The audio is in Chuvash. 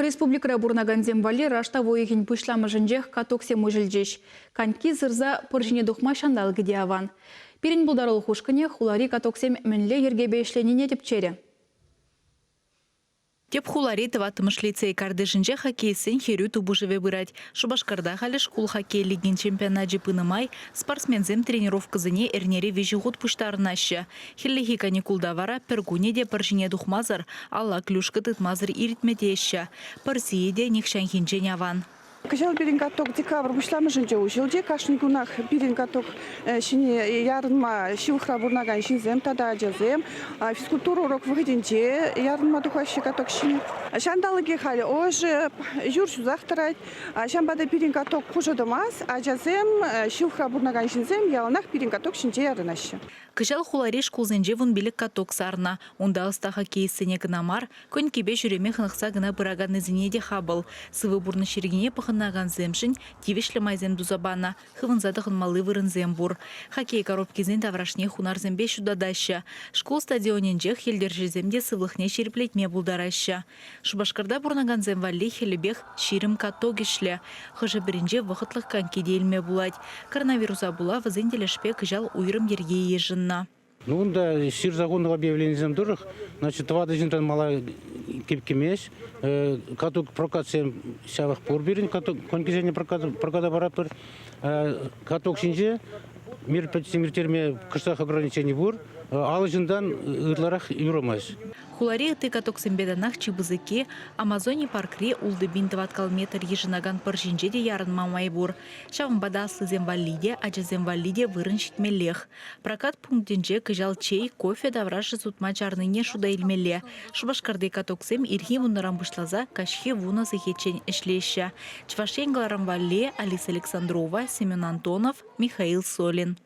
Республикӑра пурӑнакансем валли раштав уйӑхӗн пуҫламӑшӗнчех катоксем уҫӑлчӗҫ. Коньки сырса пӑр ҫине тухма ҫанталӑкӗ те аван. Пирӗн пултарулӑх ушкӑнӗ хулари катоксем мӗнле йӗркепе ӗҫленине тӗпчерӗ. Тӗп хулари тӑваттӑмӗш лицей картишӗнче хоккеистсен хӗрӳ тупӑшӑвӗ пырать. Шупашкарта халӗ шкул хоккей лигин чемпионачӗ пынӑ май спортсменсем тренировкӑсене эрнере виҫӗ хут пуҫтарӑнаҫҫӗ. Хӗллехи каникулта вара пӗр кунӗ те пӑр ҫине тухмасӑр, алла клюшка тытмасӑр иртмӗ теҫҫӗ. Пӑр сийӗ те нихҫанхинчен аван. Кӑҫал пирӗн каток декабрь пуҫламӑшӗнче уҫӑлчӗ. Кашни кунах пирӗн каток ҫине ярӑнма ҫывӑхра пурӑнакан ҫынсем тата ачасем физкультура урок вӑхӑтӗнче ярӑнма тухаҫҫӗ каток ҫине. Ҫанталӑкӗ халь ӑшӑ, юр ҫусах тӑрать. Ҫавӑнпа та пирӗн каток пушӑ тӑмасть. Ачасем, ҫывӑхра пурӑнакан ҫынсем яланах пирӗн каток ҫинче ярӑнаҫҫӗ. Кӑҫал хулари шкулсенче 15 каток сарнӑ. Унта ӑста хоккеистсене кӑна мар, конькипе ҫӳреме хӑнӑхса кӑна пыраканнисене те хапӑл. Сывӑ пурнӑҫ йӗркине пӑхӑнакансемшӗн тивӗҫлӗ майсем туса панӑ, хывӑнса тӑхӑнмалли вырӑнсем пур. Хоккей коробкисен таврашне хунарсемпе ҫутатаҫҫӗ. Шкул стадионӗнчех йӗлтӗрҫӗсем те сывлӑхне ҫирӗплетме пултараҫҫӗ. Шупашкарта пурӑнакансем валли хӗлӗпех 20 каток ӗҫлӗ. Хӑшӗ-пӗринче вӑхӑтлӑх коньки те илме пулать. Коронавируса пула вӗсен тӗлӗшпе кӑҫал уйрӑм йӗрке йышӑннӑ. Ну, унта ҫырса хунӑ объявленисем тӑрӑх, значит, тӑватӑ ҫынтан мала кӗмест. Каток прокатсем ҫавах пур пирӗн, конькисене проката паратпӑр. Каток ҫинче мероприятисем ирттерме кӑштах ограничени пур. Алӑ ҫынтан ытларах юрамасть. Хулари ытти катоксемпе танах чи пысӑкки Амазони паркри 6,000 тӑваткал метр йышӑнакан пӑр ҫинче те ярӑнма май пур. Ҫавӑнпа та аслисем валли те, ачасем валли те вырӑн ҫитмеллех. Прокат пунктӗнче кӑҫал чей, кофе таврашӗ сутма чарнине шута илмелле. Шупашкарти катоксем ирхи вуннӑран пуҫласа каҫхи вунӑ сехетчен ӗҫлеҫҫӗ. Чӑваш Ен кӑларӑм валли Алиса Александрова, Семен Антонов, Михаил Солин.